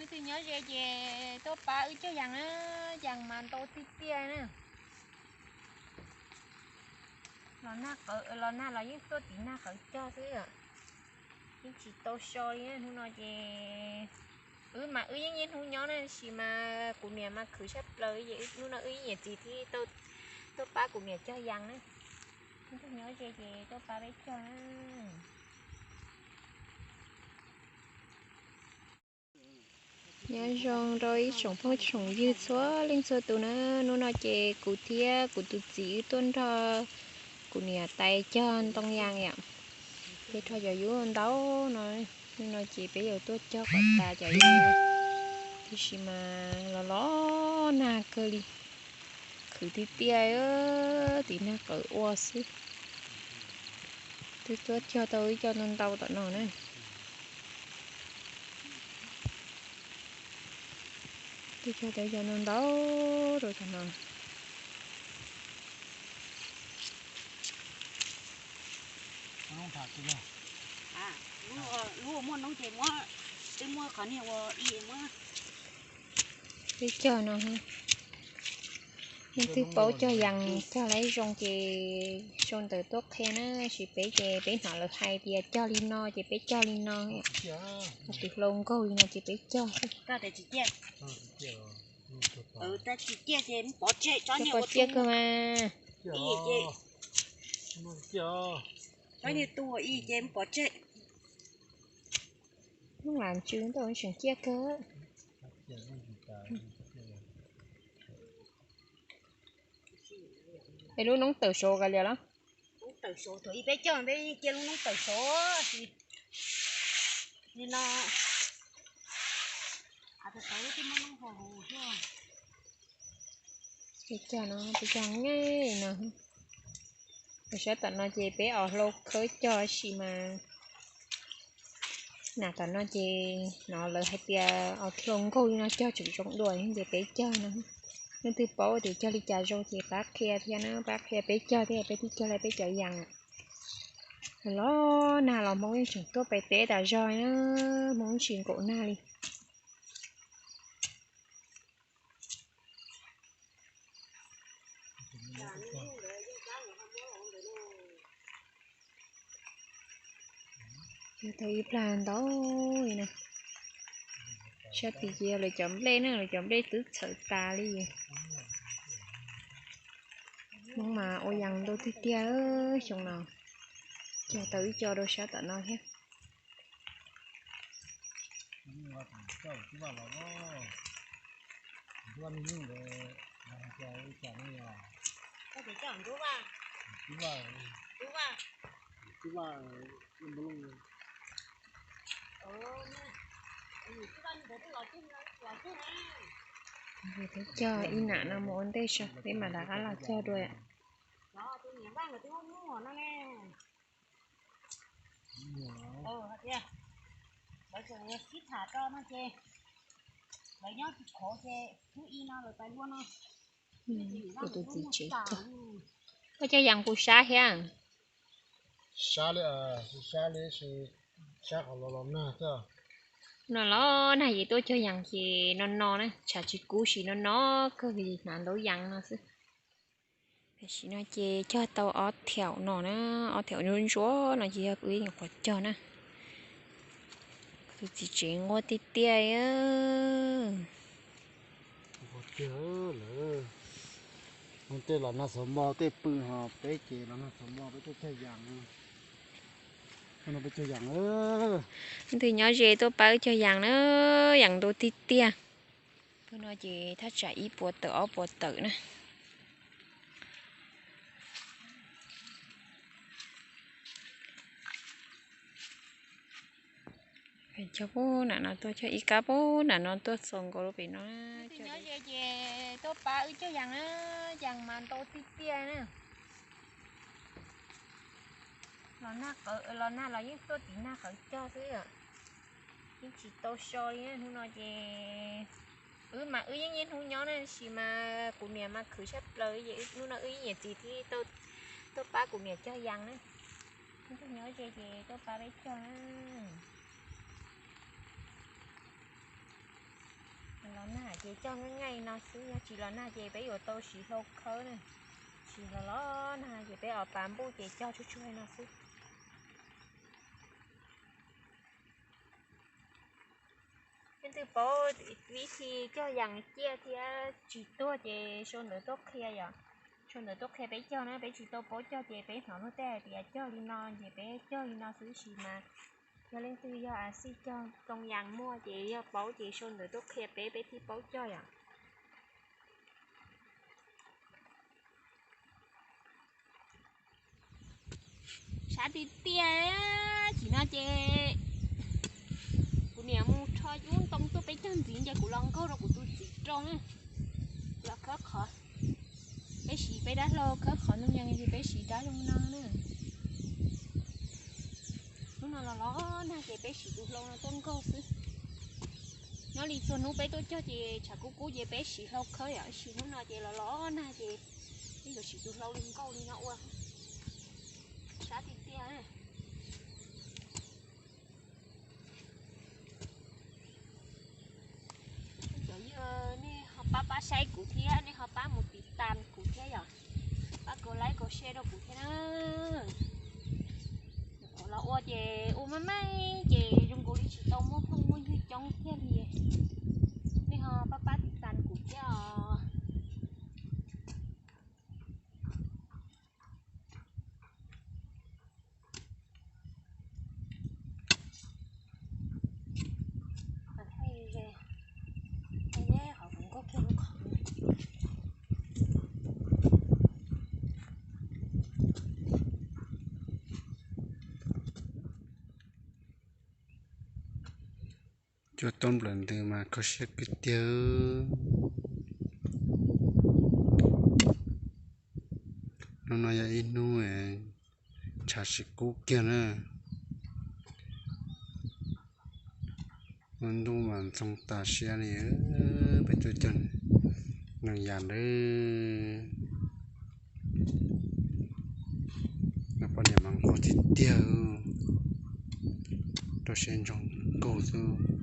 Twg nyob ze ces tuaj pab wb cog yas na, yas mas ntau tiag tiag na. Los nag qawv, los nag los yeej tuaj tim nag qawv cog xwb, yeej tsis tau so li. Hnub no ces wb mas wb yeej niaj hnub nyob na, tab sis mas kuv niam mas khwv tshaj plaws ces hnub no wb nyiam txiv thiab tuaj pab kuv niam cog yas na. Twg nyob ze ces tuaj pab peb cog na. Nyob zoo rau ib tsoom phooj tsoom ywg txhua leej txhua tus na. Hnub no ces kuv thiab kuv tus txiv wb tuaj nrog kuv niam tais cog ntoo yas yom. Peb rho cov yub ntau no, hnub no ces peb yuav tuaj cog kom tas cov yas, tiam sis mas los los nag kawg li, khwv tiag tiag, tim nag qawv ua xwb. Twb tuaj cog tau ib co ntau ntau tom no na. Twb cog tau ib co ntau ntau rau tom no. Lub muaj noob ces muab, twb muab qhov niag ua i muab. Twb cog no, leej twg paub cog yas cog laib zoo ces sau ntawv tuaj qhia na, tab sis peb ces peb hnov lawv hais tias cog li no ces peb cog li no, tus hlau nkaug li no ces peb cog xwb. Pov ciaj kawg mas. Hnub lam ntsws ntawm tseem ciaj kawg. Es lub noob tawm saud kav liam los? Tawm saud, thaum ub peb cog peb cia lub noob tawm saud li no. Peb cog no, peb cog nqaij no. Sab tom no ces peb os hlau khawb cog tab sis mas nam tom no ces no lawv hais tias os hlau nkaug li no cog tseem zoo dua ces peb cog no. Leej twg paub tias cog li cas zoo ces pab qhia thiab na, pab qhia peb cog thiab peb thiaj cog laib peb cov yas. Los nag los Hmoob yeej tseem tuaj pem teb tas zog na, Hmoob tsis nkaum nag li. Yog tau ib plag ntau li na. Sab tid ces yog lawv cov nplej na, lawv cov nplej twb txhawv tas li. Hmoob mas ua yas ntau tiag tiag xyoo no. Cog tau ib co rau sab tom no thiab. Cog ib nam no mus ua ntej tso peb mam rov qab los cog dua. Lawv tseem sib tham rau no ces lawv nyob tsis khov ces hnub i no lawv pais luaj no. Kuv tus txiv tsev cog. Koj cog yas kuv sab thiab. Sab li, sab li, sab qhov los los nag xwb. No los nag ces tuaj cog yas ces no no na, tshav tsis kub sis no no kawg li hnav ntaub yas no xwb. Tam sim no ces cog tau ob thaum no na, ob thaum ntsuab ntsuab no ces yog wb nyuam qhuav cog na. Tus txiv tsev nquag tiag tiag. Tej los nag xaus mo tej pw ho peb ces los nag xaus mo peb tuaj cog yas. Peb cog yas. Leej twg nyob ze tuaj pab wb cog yas na, yas ntau tiag tiag. Pawg no ces thaj tsam ib puas tawm ob puas tawm na. Cog pub nam no tuaj, cog ib kab pub nam no tuaj txaus nkaus lub pem no. Leej twg nyob ze ces tuaj pab wb cog yas na, yas mas ntau tiag tiag na. Los nag qawv, los nag los yeej tuaj tim nag qawv cog xwb, yeej tsis tau so li. Hnub no ces wb mas wb yeej niaj hnub nyob na, tab sis mas kuv niam mas khwv tshaj plaws ces hnub no wb yeej nyiam txiv thiab tuaj pab kuv niam cog yas na. Leej twg nyob ze ces tuaj pab peb cog na. Nag ces cog nqaij nqaij no xwb, yog tsis los nag ces peb yuav tau siv hlau khawb na. Tsis los los nag ces peb ua pas npuj ces cog tsuag tsuag no xwb. Leej twg paub vib thi cog yas ciaj thiab tsis tuag ces sau ntawv tuaj qhia yom. Sau ntawv tuaj qhia peb cog na, peb tsis tau paub cog ces peb hnov luag tej hais tias cog li no ces peb cog li no xwb, tab sis mas yog leej twg yog a xij cog too yas muaj ces yog paub ces sau ntawv tuaj qhia peb, peb thiaj paub cog yom. Sab tiag tiag, tam sim no ces kuv niam mus rho cub ntoo tuaj peb cog ntxiv ces kuv los nkaug rau kuv tus txiv rau na, los khawb qhov. Peb siv peb dab hlau khawb qhov ntoo yas ces peb siv dab zoo no na. Hnub no los los nag ces peb siv tus hlau no tuaj nkaug xwb. Nyob li txhua hnub peb tuaj cog ces tshav kub kub ces peb siv hlau khawb yom, tab sis hnub no ces los los nag ces peb yuav siv tus hlau li nkaug li no ua. Sab tiag tiag. Cov yawg nej ho pab pab saib kuv thiab nej ho pab mus tiv tas kuv thiab yom, pab kaus like kaus share rau kuv thiab na. Nyuam qhuav los ua ces ua maj maj ces zoo nkaus li tsis tau muaj phooj muaj ywg coob tiag li. Nej ho pab pab tiv tas kuv thiab os. Cua tau nplawm ntws mas kho siab kawg tiag. Hnub no yog ib hnub tshav tsis kub kiag na. Lub ntuj mas ntxhoo tas siab li. Peb tuaj cog ntoo yas lawm. Poj niam mas nquag tiag tiag, rau siab ntsoog nkaug xwb.